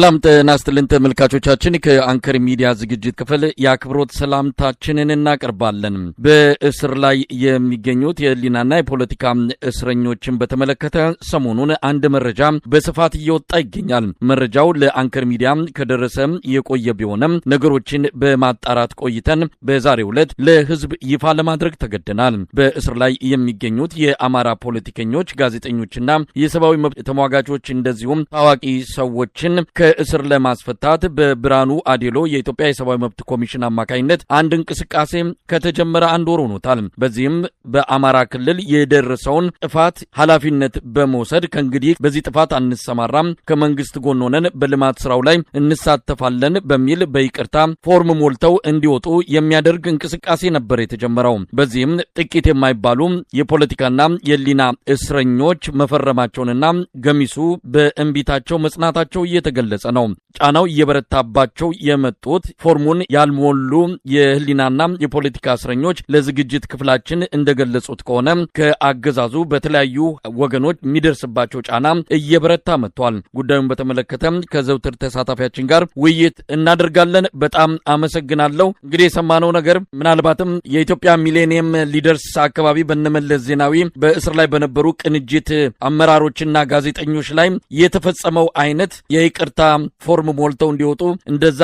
ሰላም ጤና ይስጥልን ተመልካቾቻችን፣ ከአንከር ሚዲያ ዝግጅት ክፍል የአክብሮት ሰላምታችንን እናቀርባለን። በእስር ላይ የሚገኙት የሕሊናና የፖለቲካ እስረኞችን በተመለከተ ሰሞኑን አንድ መረጃ በስፋት እየወጣ ይገኛል። መረጃው ለአንከር ሚዲያ ከደረሰ የቆየ ቢሆንም ነገሮችን በማጣራት ቆይተን በዛሬው ዕለት ለሕዝብ ይፋ ለማድረግ ተገደናል። በእስር ላይ የሚገኙት የአማራ ፖለቲከኞች፣ ጋዜጠኞችና የሰብአዊ መብት ተሟጋቾች እንደዚሁም ታዋቂ ሰዎችን ከእስር ለማስፈታት በብርሃኑ አዴሎ የኢትዮጵያ የሰብአዊ መብት ኮሚሽን አማካኝነት አንድ እንቅስቃሴ ከተጀመረ አንድ ወር ሆኖታል። በዚህም በአማራ ክልል የደረሰውን ጥፋት ኃላፊነት በመውሰድ ከእንግዲህ በዚህ ጥፋት አንሰማራም፣ ከመንግስት ጎን ሆነን በልማት ስራው ላይ እንሳተፋለን በሚል በይቅርታ ፎርም ሞልተው እንዲወጡ የሚያደርግ እንቅስቃሴ ነበር የተጀመረው። በዚህም ጥቂት የማይባሉ የፖለቲካና የሕሊና እስረኞች መፈረማቸውንና ገሚሱ በእንቢታቸው መጽናታቸው እየተገለጸ ነው። ጫናው እየበረታባቸው የመጡት ፎርሙን ያልሞሉ የሕሊናና የፖለቲካ እስረኞች ለዝግጅት ክፍላችን እንደገለጹት ከሆነ ከአገዛዙ በተለያዩ ወገኖች የሚደርስባቸው ጫና እየበረታ መጥቷል። ጉዳዩን በተመለከተ ከዘውትር ተሳታፊያችን ጋር ውይይት እናደርጋለን። በጣም አመሰግናለሁ። እንግዲህ የሰማነው ነገር ምናልባትም የኢትዮጵያ ሚሌኒየም ሊደርስ አካባቢ በነመለስ ዜናዊ በእስር ላይ በነበሩ ቅንጅት አመራሮችና ጋዜጠኞች ላይ የተፈጸመው አይነት የይቅርታ ፎርም ሞልተው እንዲወጡ እንደዛ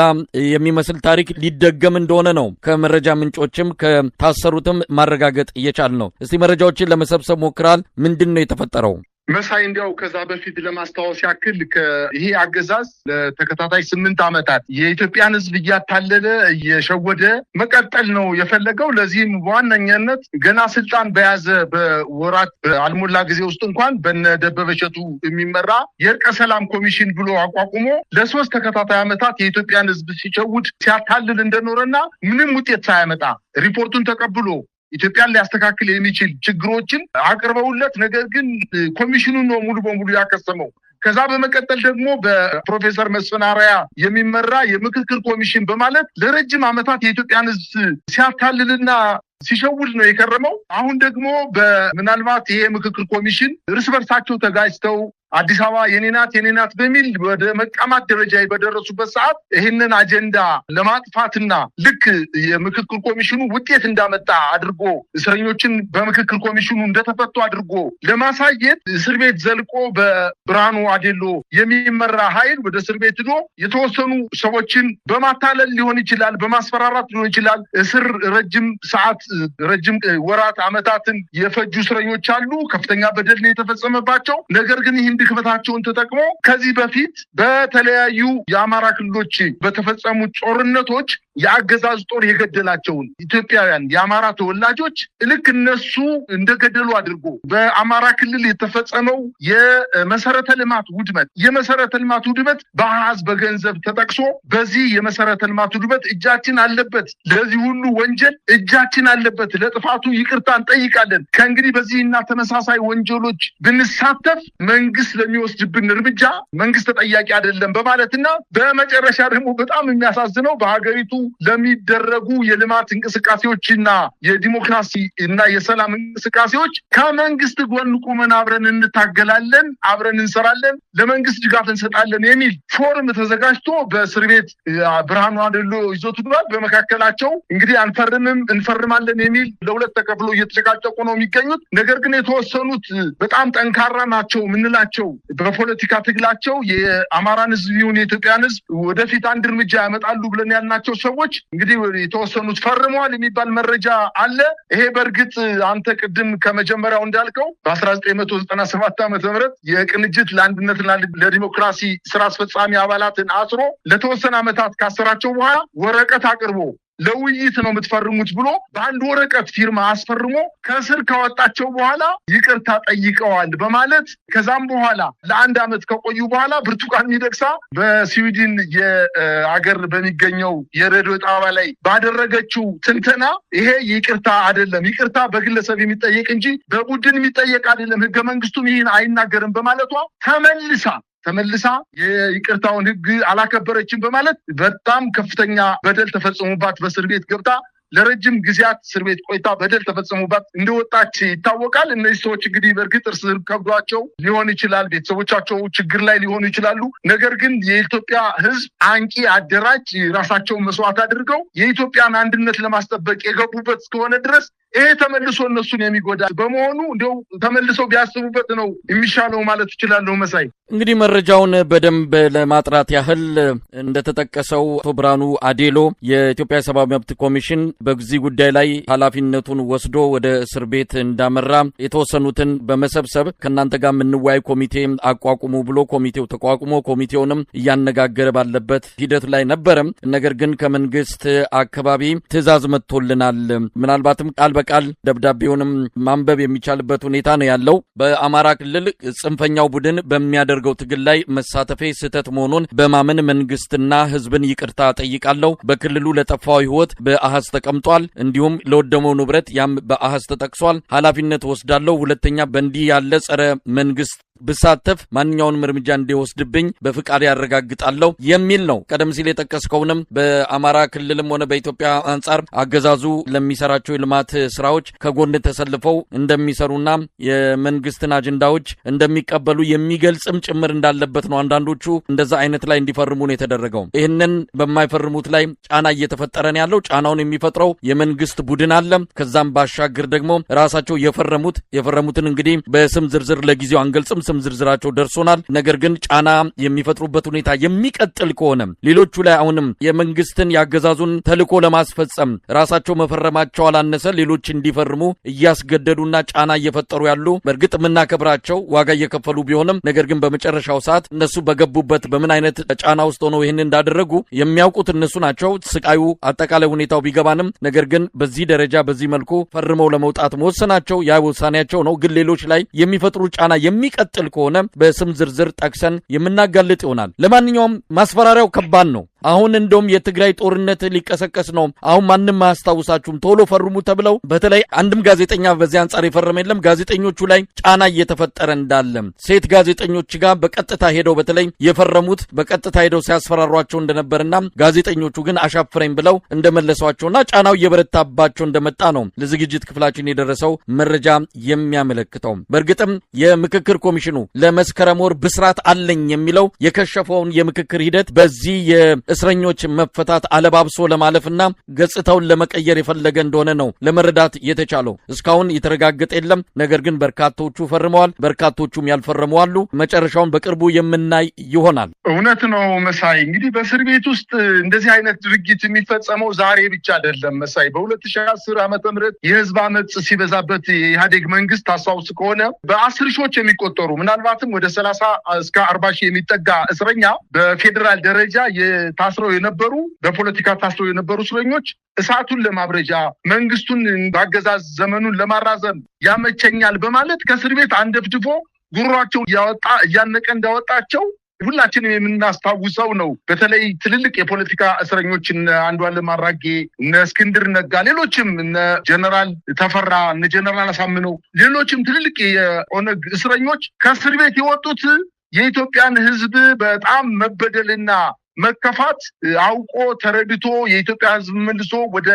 የሚመስል ታሪክ ሊደገም እንደሆነ ነው ከመረጃ ምንጮችም ከታሰሩትም ማረጋገጥ እየቻል ነው። እስቲ መረጃዎችን ለመሰብሰብ ሞክራል። ምንድን ነው የተፈጠረው? መሳይ፣ እንዲያው ከዛ በፊት ለማስታወስ ያክል ይሄ አገዛዝ ለተከታታይ 8 ዓመታት የኢትዮጵያን ሕዝብ እያታለለ እየሸወደ መቀጠል ነው የፈለገው። ለዚህም በዋነኛነት ገና ስልጣን በያዘ በወራት አልሞላ ጊዜ ውስጥ እንኳን በነ ደበበ እሸቱ የሚመራ የእርቀ ሰላም ኮሚሽን ብሎ አቋቁሞ ለ3 ተከታታይ ዓመታት የኢትዮጵያን ሕዝብ ሲሸውድ ሲያታልል እንደኖረና ምንም ውጤት ሳያመጣ ሪፖርቱን ተቀብሎ ኢትዮጵያን ሊያስተካክል የሚችል ችግሮችን አቅርበውለት፣ ነገር ግን ኮሚሽኑ ነው ሙሉ በሙሉ ያከሰመው። ከዛ በመቀጠል ደግሞ በፕሮፌሰር መስፍን አርአያ የሚመራ የምክክር ኮሚሽን በማለት ለረጅም ዓመታት የኢትዮጵያን ሕዝብ ሲያታልልና ሲሸውድ ነው የከረመው። አሁን ደግሞ በምናልባት ይሄ ምክክር ኮሚሽን እርስ በርሳቸው ተጋጭተው አዲስ አበባ የኔ ናት የኔ ናት በሚል ወደ መቀማት ደረጃ በደረሱበት ሰዓት ይህንን አጀንዳ ለማጥፋትና ልክ የምክክር ኮሚሽኑ ውጤት እንዳመጣ አድርጎ እስረኞችን በምክክር ኮሚሽኑ እንደተፈቱ አድርጎ ለማሳየት እስር ቤት ዘልቆ በብርሃኑ አዴሎ የሚመራ ኃይል ወደ እስር ቤት ሄዶ የተወሰኑ ሰዎችን በማታለል ሊሆን ይችላል፣ በማስፈራራት ሊሆን ይችላል። እስር ረጅም ሰዓት ረጅም ወራት ዓመታትን የፈጁ እስረኞች አሉ። ከፍተኛ በደል ነው የተፈጸመባቸው። ነገር ግን ይህን ድክመታቸውን ተጠቅሞ ከዚህ በፊት በተለያዩ የአማራ ክልሎች በተፈጸሙ ጦርነቶች የአገዛዝ ጦር የገደላቸውን ኢትዮጵያውያን የአማራ ተወላጆች ልክ እነሱ እንደገደሉ አድርጎ በአማራ ክልል የተፈጸመው የመሰረተ ልማት ውድመት የመሰረተ ልማት ውድመት በአሃዝ በገንዘብ ተጠቅሶ በዚህ የመሰረተ ልማት ውድመት እጃችን አለበት፣ ለዚህ ሁሉ ወንጀል እጃችን አለበት፣ ለጥፋቱ ይቅርታ እንጠይቃለን፣ ከእንግዲህ በዚህና ተመሳሳይ ወንጀሎች ብንሳተፍ መንግስት ለሚወስድብን እርምጃ መንግስት ተጠያቂ አይደለም በማለትና በመጨረሻ ደግሞ በጣም የሚያሳዝነው በሀገሪቱ ለሚደረጉ የልማት እንቅስቃሴዎችና የዲሞክራሲ እና የሰላም እንቅስቃሴዎች ከመንግስት ጎን ቁመን አብረን እንታገላለን፣ አብረን እንሰራለን፣ ለመንግስት ድጋፍ እንሰጣለን የሚል ፎርም ተዘጋጅቶ በእስር ቤት ብርሃኑ አዴሎ ይዞት ብሏል። በመካከላቸው እንግዲህ አንፈርምም እንፈርማለን የሚል ለሁለት ተከፍሎ እየተጨቃጨቁ ነው የሚገኙት። ነገር ግን የተወሰኑት በጣም ጠንካራ ናቸው የምንላቸው በፖለቲካ ትግላቸው የአማራን ሕዝብ ይሁን የኢትዮጵያን ሕዝብ ወደፊት አንድ እርምጃ ያመጣሉ ብለን ያልናቸው ሰዎች እንግዲህ የተወሰኑት ፈርመዋል የሚባል መረጃ አለ። ይሄ በእርግጥ አንተ ቅድም ከመጀመሪያው እንዳልከው በ1997 ዓመተ ምህረት የቅንጅት ለአንድነትና ለዲሞክራሲ ስራ አስፈጻሚ አባላትን አስሮ ለተወሰነ ዓመታት ካሰራቸው በኋላ ወረቀት አቅርቦ ለውይይት ነው የምትፈርሙት ብሎ በአንድ ወረቀት ፊርማ አስፈርሞ ከእስር ካወጣቸው በኋላ ይቅርታ ጠይቀዋል በማለት ከዛም በኋላ ለአንድ ዓመት ከቆዩ በኋላ ብርቱካን ሚደቅሳ በስዊድን የአገር በሚገኘው የሬዲዮ ጣቢያ ላይ ባደረገችው ትንተና ይሄ ይቅርታ አይደለም፣ ይቅርታ በግለሰብ የሚጠየቅ እንጂ በቡድን የሚጠየቅ አይደለም፣ ህገ መንግስቱም ይህን አይናገርም በማለቷ ተመልሳ የይቅርታውን ህግ አላከበረችም በማለት በጣም ከፍተኛ በደል ተፈጽሞባት በእስር ቤት ገብታ ለረጅም ጊዜያት እስር ቤት ቆይታ በደል ተፈጽሞባት እንደወጣች ይታወቃል። እነዚህ ሰዎች እንግዲህ በእርግጥ እስር ከብዷቸው ሊሆን ይችላል፣ ቤተሰቦቻቸው ችግር ላይ ሊሆኑ ይችላሉ። ነገር ግን የኢትዮጵያ ሕዝብ አንቂ አደራጅ ራሳቸውን መስዋዕት አድርገው የኢትዮጵያን አንድነት ለማስጠበቅ የገቡበት እስከሆነ ድረስ ይሄ ተመልሶ እነሱን የሚጎዳ በመሆኑ እንደው ተመልሰው ቢያስቡበት ነው የሚሻለው ማለት እችላለሁ። መሳይ፣ እንግዲህ መረጃውን በደንብ ለማጥራት ያህል እንደተጠቀሰው አቶ ብርሃኑ አዴሎ የኢትዮጵያ ሰብአዊ መብት ኮሚሽን በዚህ ጉዳይ ላይ ኃላፊነቱን ወስዶ ወደ እስር ቤት እንዳመራ የተወሰኑትን በመሰብሰብ ከእናንተ ጋር የምንወያይ ኮሚቴ አቋቁሙ ብሎ ኮሚቴው ተቋቁሞ ኮሚቴውንም እያነጋገረ ባለበት ሂደት ላይ ነበረ። ነገር ግን ከመንግስት አካባቢ ትዕዛዝ መጥቶልናል፣ ምናልባትም ቃል በቃል ደብዳቤውንም ማንበብ የሚቻልበት ሁኔታ ነው ያለው። በአማራ ክልል ጽንፈኛው ቡድን በሚያደርገው ትግል ላይ መሳተፌ ስህተት መሆኑን በማመን መንግስትና ህዝብን ይቅርታ ጠይቃለሁ። በክልሉ ለጠፋው ህይወት በአሃዝ ተቀምጧል። እንዲሁም ለወደመው ንብረት ያም በአሃዝ ተጠቅሷል። ኃላፊነት ወስዳለሁ። ሁለተኛ በእንዲህ ያለ ጸረ መንግስት ብሳተፍ ማንኛውንም እርምጃ እንዲወስድብኝ በፍቃድ ያረጋግጣለሁ የሚል ነው። ቀደም ሲል የጠቀስከውንም በአማራ ክልልም ሆነ በኢትዮጵያ አንጻር አገዛዙ ለሚሰራቸው የልማት ስራዎች ከጎን ተሰልፈው እንደሚሰሩና የመንግስትን አጀንዳዎች እንደሚቀበሉ የሚገልጽም ጭምር እንዳለበት ነው። አንዳንዶቹ እንደዛ አይነት ላይ እንዲፈርሙ ነው የተደረገው። ይህንን በማይፈርሙት ላይ ጫና እየተፈጠረ ነው ያለው። ጫናውን የሚፈጥረው የመንግስት ቡድን አለ። ከዛም ባሻገር ደግሞ ራሳቸው የፈረሙትን እንግዲህ በስም ዝርዝር ለጊዜው አንገልጽም፣ ስም ዝርዝራቸው ደርሶናል። ነገር ግን ጫና የሚፈጥሩበት ሁኔታ የሚቀጥል ከሆነ ሌሎቹ ላይ አሁንም የመንግስትን ያገዛዙን ተልዕኮ ለማስፈጸም ራሳቸው መፈረማቸው አላነሰ ሌሎች እንዲፈርሙ እያስገደዱና ጫና እየፈጠሩ ያሉ በእርግጥ የምናከብራቸው ዋጋ እየከፈሉ ቢሆንም ነገር ግን በመጨረሻው ሰዓት እነሱ በገቡበት በምን አይነት ጫና ውስጥ ሆነው ይህን እንዳደረጉ የሚያውቁት እነሱ ናቸው። ስቃዩ አጠቃላይ ሁኔታው ቢገባንም ነገር ግን በዚህ ደረጃ በዚህ መልኩ ፈርመው ለመውጣት መወሰናቸው ያ ውሳኔያቸው ነው። ግን ሌሎች ላይ የሚፈጥሩ ጫና የሚቀጥል ከሆነ በስም ዝርዝር ጠቅሰን የምናጋልጥ ይሆናል። ለማንኛውም ማስፈራሪያው ከባድ ነው። አሁን እንደውም የትግራይ ጦርነት ሊቀሰቀስ ነው፣ አሁን ማንም አያስታውሳችሁም፣ ቶሎ ፈርሙ ተብለው በተለይ አንድም ጋዜጠኛ በዚህ አንጻር የፈረመ የለም። ጋዜጠኞቹ ላይ ጫና እየተፈጠረ እንዳለ ሴት ጋዜጠኞች ጋር በቀጥታ ሄደው በተለይ የፈረሙት በቀጥታ ሄደው ሲያስፈራሯቸው እንደነበርና ጋዜጠኞቹ ግን አሻፍረኝ ብለው እንደመለሷቸውና ጫናው እየበረታባቸው እንደመጣ ነው ለዝግጅት ክፍላችን የደረሰው መረጃ የሚያመለክተው። በእርግጥም የምክክር ኮሚሽኑ ለመስከረም ወር ብስራት አለኝ የሚለው የከሸፈውን የምክክር ሂደት በዚህ የእስረኞች መፈታት አለባብሶ ለማለፍና ገጽታውን ለመቀየር የፈለገ እንደሆነ ነው ለመረዳት የተቻለው። እስካሁን የተረጋገጠ የለም። ነገር ግን በርካቶቹ ፈርመዋል፣ በርካቶቹም ያልፈረሙ አሉ። መጨረሻውን በቅርቡ የምናይ ይሆናል። እውነት ነው መሳይ። እንግዲህ በእስር ቤት ውስጥ እንደዚህ አይነት ድርጊት የሚፈጸመው ዛሬ ብቻ አይደለም መሳይ። በ2010 ዓመተ ምህረት የህዝብ አመፅ ሲበዛበት የኢህአዴግ መንግስት ታስታውስ ከሆነ በ10 ሺዎች የሚቆጠሩ ምናልባትም ወደ 30 እስከ 40 ሺህ የሚጠጋ እስረኛ በፌዴራል ደረጃ ታስረው የነበሩ በፖለቲካ ታስረው የነበሩ እስረኞች እሳቱን ለማብረጃ መንግስቱን ባገዛዝ ዘመኑን ለማራዘም ያመቸኛል በማለት ከእስር ቤት አንደፍድፎ ጉሮሯቸው እያወጣ እያነቀ እንዳወጣቸው ሁላችንም የምናስታውሰው ነው። በተለይ ትልልቅ የፖለቲካ እስረኞች እነ አንዱዓለም አራጌ፣ እነ እስክንድር ነጋ፣ ሌሎችም እነ ጀነራል ተፈራ፣ እነ ጀነራል አሳምነው፣ ሌሎችም ትልልቅ የኦነግ እስረኞች ከእስር ቤት የወጡት የኢትዮጵያን ሕዝብ በጣም መበደልና መከፋት አውቆ ተረድቶ የኢትዮጵያ ሕዝብ መልሶ ወደ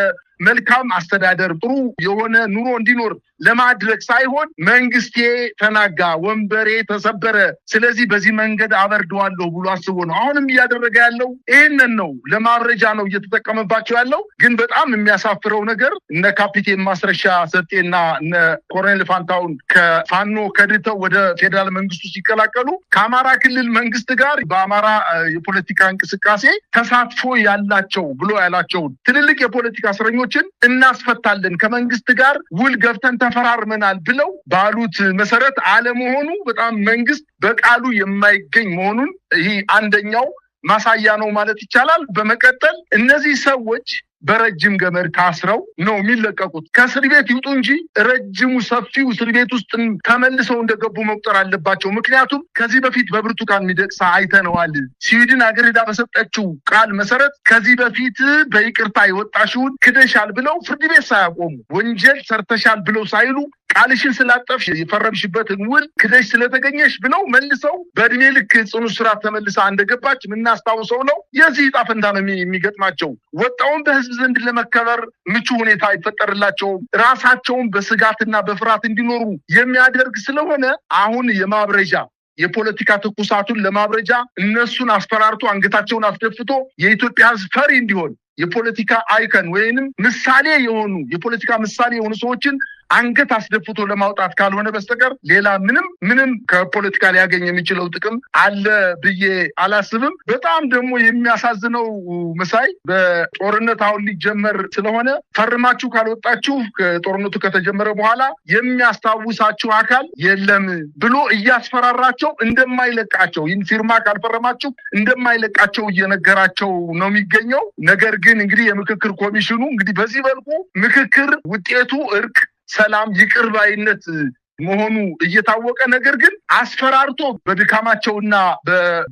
መልካም አስተዳደር ጥሩ የሆነ ኑሮ እንዲኖር ለማድረግ ሳይሆን መንግስቴ ተናጋ፣ ወንበሬ ተሰበረ፣ ስለዚህ በዚህ መንገድ አበርደዋለሁ ብሎ አስቦ ነው። አሁንም እያደረገ ያለው ይህንን ነው። ለማብረጃ ነው እየተጠቀመባቸው ያለው። ግን በጣም የሚያሳፍረው ነገር እነ ካፒቴን ማስረሻ ሰጤና እነ ኮሎኔል ፋንታውን ከፋኖ ከድተው ወደ ፌዴራል መንግስቱ ሲቀላቀሉ ከአማራ ክልል መንግስት ጋር በአማራ የፖለቲካ እንቅስቃሴ ተሳትፎ ያላቸው ብሎ ያላቸውን ትልልቅ የፖለቲካ እስረኞች እናስፈታለን ከመንግስት ጋር ውል ገብተን ተፈራርመናል ብለው ባሉት መሰረት አለመሆኑ በጣም መንግስት በቃሉ የማይገኝ መሆኑን ይህ አንደኛው ማሳያ ነው ማለት ይቻላል። በመቀጠል እነዚህ ሰዎች በረጅም ገመድ ታስረው ነው የሚለቀቁት። ከእስር ቤት ይውጡ እንጂ ረጅሙ ሰፊው እስር ቤት ውስጥ ተመልሰው እንደገቡ መቁጠር አለባቸው። ምክንያቱም ከዚህ በፊት በብርቱካን ሚደቅሳ አይተነዋል። ስዊድን ሀገር ሄዳ በሰጠችው ቃል መሰረት ከዚህ በፊት በይቅርታ የወጣሽውን ክደሻል ብለው ፍርድ ቤት ሳያቆሙ ወንጀል ሰርተሻል ብለው ሳይሉ ቃልሽን ስላጠፍሽ የፈረምሽበትን ውል ክደሽ ስለተገኘሽ ብለው መልሰው በእድሜ ልክ ጽኑ እስራት ተመልሳ እንደገባች የምናስታውሰው ነው። የዚህ ዕጣ ፈንታ ነው የሚገጥማቸው። ወጣውን በህዝብ በህዝብ ዘንድ ለመከበር ምቹ ሁኔታ አይፈጠርላቸውም። ራሳቸውን በስጋትና በፍርሃት እንዲኖሩ የሚያደርግ ስለሆነ አሁን የማብረጃ የፖለቲካ ትኩሳቱን ለማብረጃ እነሱን አስፈራርቶ አንገታቸውን አስደፍቶ የኢትዮጵያ ህዝብ ፈሪ እንዲሆን የፖለቲካ አይከን ወይንም ምሳሌ የሆኑ የፖለቲካ ምሳሌ የሆኑ ሰዎችን አንገት አስደፍቶ ለማውጣት ካልሆነ በስተቀር ሌላ ምንም ከፖለቲካ ሊያገኝ የሚችለው ጥቅም አለ ብዬ አላስብም። በጣም ደግሞ የሚያሳዝነው መሳይ፣ በጦርነት አሁን ሊጀመር ስለሆነ ፈርማችሁ ካልወጣችሁ ጦርነቱ ከተጀመረ በኋላ የሚያስታውሳችሁ አካል የለም ብሎ እያስፈራራቸው እንደማይለቃቸው፣ ይህን ፊርማ ካልፈረማችሁ እንደማይለቃቸው እየነገራቸው ነው የሚገኘው። ነገር ግን እንግዲህ የምክክር ኮሚሽኑ እንግዲህ በዚህ መልኩ ምክክር ውጤቱ እርቅ፣ ሰላም፣ ይቅር ባይነት መሆኑ እየታወቀ ነገር ግን አስፈራርቶ በድካማቸውና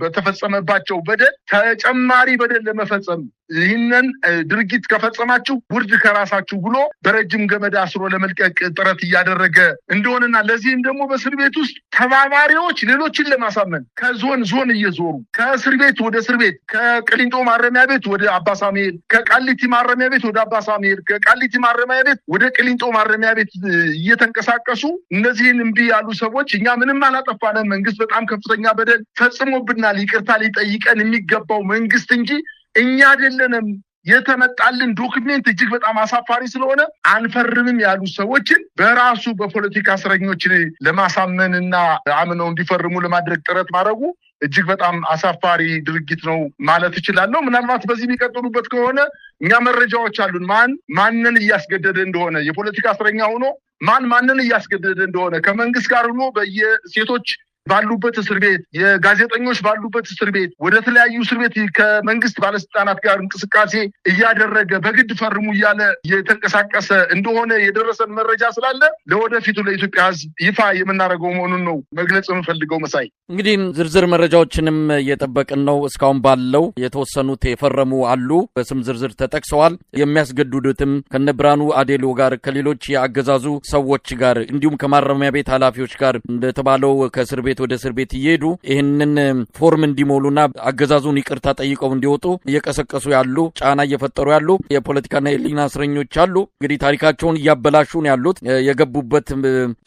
በተፈጸመባቸው በደል ተጨማሪ በደል ለመፈጸም ይህንን ድርጊት ከፈጸማችሁ ውርድ ከራሳችሁ ብሎ በረጅም ገመድ አስሮ ለመልቀቅ ጥረት እያደረገ እንደሆነና ለዚህም ደግሞ በእስር ቤት ውስጥ ተባባሪዎች ሌሎችን ለማሳመን ከዞን ዞን እየዞሩ፣ ከእስር ቤት ወደ እስር ቤት፣ ከቅሊንጦ ማረሚያ ቤት ወደ አባ ሳሙኤል፣ ከቃሊቲ ማረሚያ ቤት ወደ አባ ሳሙኤል፣ ከቃሊቲ ማረሚያ ቤት ወደ ቅሊንጦ ማረሚያ ቤት እየተንቀሳቀሱ እነዚህን እምቢ ያሉ ሰዎች እኛ ምንም አላጠፋንም፣ መንግስት በጣም ከፍተኛ በደል ፈጽሞብናል፣ ይቅርታ ሊጠይቀን የሚገባው መንግስት እንጂ እኛ አይደለንም፣ የተመጣልን document እጅግ በጣም አሳፋሪ ስለሆነ አንፈርምም ያሉ ሰዎችን በራሱ በፖለቲካ እስረኞች ለማሳመንና አምነው እንዲፈርሙ ለማድረግ ጥረት ማድረጉ እጅግ በጣም አሳፋሪ ድርጊት ነው ማለት እችላለሁ። ምናልባት በዚህ የሚቀጥሉበት ከሆነ እኛ መረጃዎች አሉን፣ ማን ማንን እያስገደደ እንደሆነ፣ የፖለቲካ እስረኛ ሆኖ ማን ማንን እያስገደደ እንደሆነ፣ ከመንግስት ጋር ሆኖ በየሴቶች ባሉበት እስር ቤት፣ የጋዜጠኞች ባሉበት እስር ቤት፣ ወደ ተለያዩ እስር ቤት ከመንግስት ባለስልጣናት ጋር እንቅስቃሴ እያደረገ በግድ ፈርሙ እያለ እየተንቀሳቀሰ እንደሆነ የደረሰን መረጃ ስላለ ለወደፊቱ ለኢትዮጵያ ሕዝብ ይፋ የምናደርገው መሆኑን ነው መግለጽ የምፈልገው። መሳይ፣ እንግዲህ ዝርዝር መረጃዎችንም እየጠበቅን ነው። እስካሁን ባለው የተወሰኑት የፈረሙ አሉ፣ በስም ዝርዝር ተጠቅሰዋል። የሚያስገድዱትም ከነ ብርሃኑ አዴሎ ጋር፣ ከሌሎች የአገዛዙ ሰዎች ጋር፣ እንዲሁም ከማረሚያ ቤት ኃላፊዎች ጋር እንደተባለው ከእስር ቤት ወደ እስር ቤት እየሄዱ ይህንን ፎርም እንዲሞሉና አገዛዙን ይቅርታ ጠይቀው እንዲወጡ እየቀሰቀሱ ያሉ፣ ጫና እየፈጠሩ ያሉ የፖለቲካና የህሊና እስረኞች አሉ። እንግዲህ ታሪካቸውን እያበላሹ ነው ያሉት። የገቡበት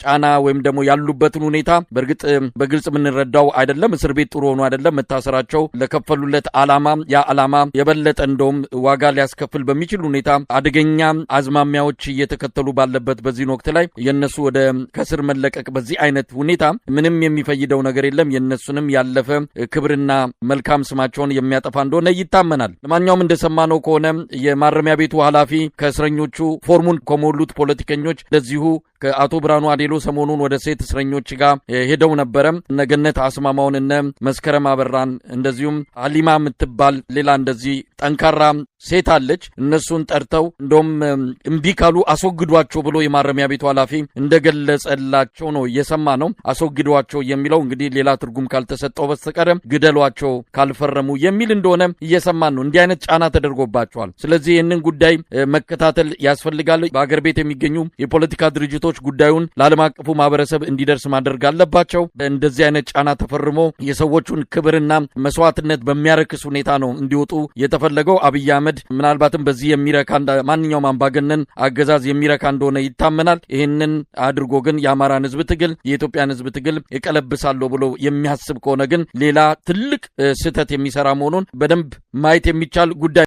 ጫና ወይም ደግሞ ያሉበትን ሁኔታ በእርግጥ በግልጽ የምንረዳው አይደለም። እስር ቤት ጥሩ ሆኖ አይደለም መታሰራቸው። ለከፈሉለት አላማ ያ አላማ የበለጠ እንደውም ዋጋ ሊያስከፍል በሚችል ሁኔታ አደገኛ አዝማሚያዎች እየተከተሉ ባለበት በዚህን ወቅት ላይ የነሱ ወደ ከስር መለቀቅ በዚህ አይነት ሁኔታ ምንም የሚፈይደው ነገር የለም። የነሱንም ያለፈ ክብርና መልካም ስማቸውን የሚያጠፋ እንደሆነ ይታመናል። ለማንኛውም እንደሰማነው ከሆነ የማረሚያ ቤቱ ኃላፊ ከእስረኞቹ ፎርሙን ከሞሉት ፖለቲከኞች እንደዚሁ ከአቶ ብርሃኑ አዴሎ ሰሞኑን ወደ ሴት እስረኞች ጋር ሄደው ነበረ። እነ ገነት አስማማውን፣ እነ መስከረም አበራን፣ እንደዚሁም ሀሊማ የምትባል ሌላ እንደዚህ ጠንካራ ሴት አለች። እነሱን ጠርተው እንደውም እምቢ ካሉ አስወግዷቸው ብሎ የማረሚያ ቤቱ ኃላፊ እንደገለጸላቸው ነው እየሰማ ነው። አስወግዷቸው የሚለው እንግዲህ ሌላ ትርጉም ካልተሰጠው በስተቀር ግደሏቸው ካልፈረሙ የሚል እንደሆነ እየሰማን ነው። እንዲህ አይነት ጫና ተደርጎባቸዋል። ስለዚህ ይህንን ጉዳይ መከታተል ያስፈልጋል። በአገር ቤት የሚገኙ የፖለቲካ ድርጅቶች ጉዳዩን ለዓለም አቀፉ ማህበረሰብ እንዲደርስ ማድረግ አለባቸው። እንደዚህ አይነት ጫና ተፈርሞ የሰዎቹን ክብርና መስዋዕትነት በሚያረክስ ሁኔታ ነው እንዲወጡ የተፈለገው። አብይ አህመድ ምናልባትም በዚህ የሚረካ፣ ማንኛውም አምባገነን አገዛዝ የሚረካ እንደሆነ ይታመናል። ይህንን አድርጎ ግን የአማራን ህዝብ ትግል፣ የኢትዮጵያን ህዝብ ትግል እቀለብሳለሁ ብሎ የሚያስብ ከሆነ ግን ሌላ ትልቅ ስህተት የሚሰራ መሆኑን በደንብ ማየት የሚቻል ጉዳይ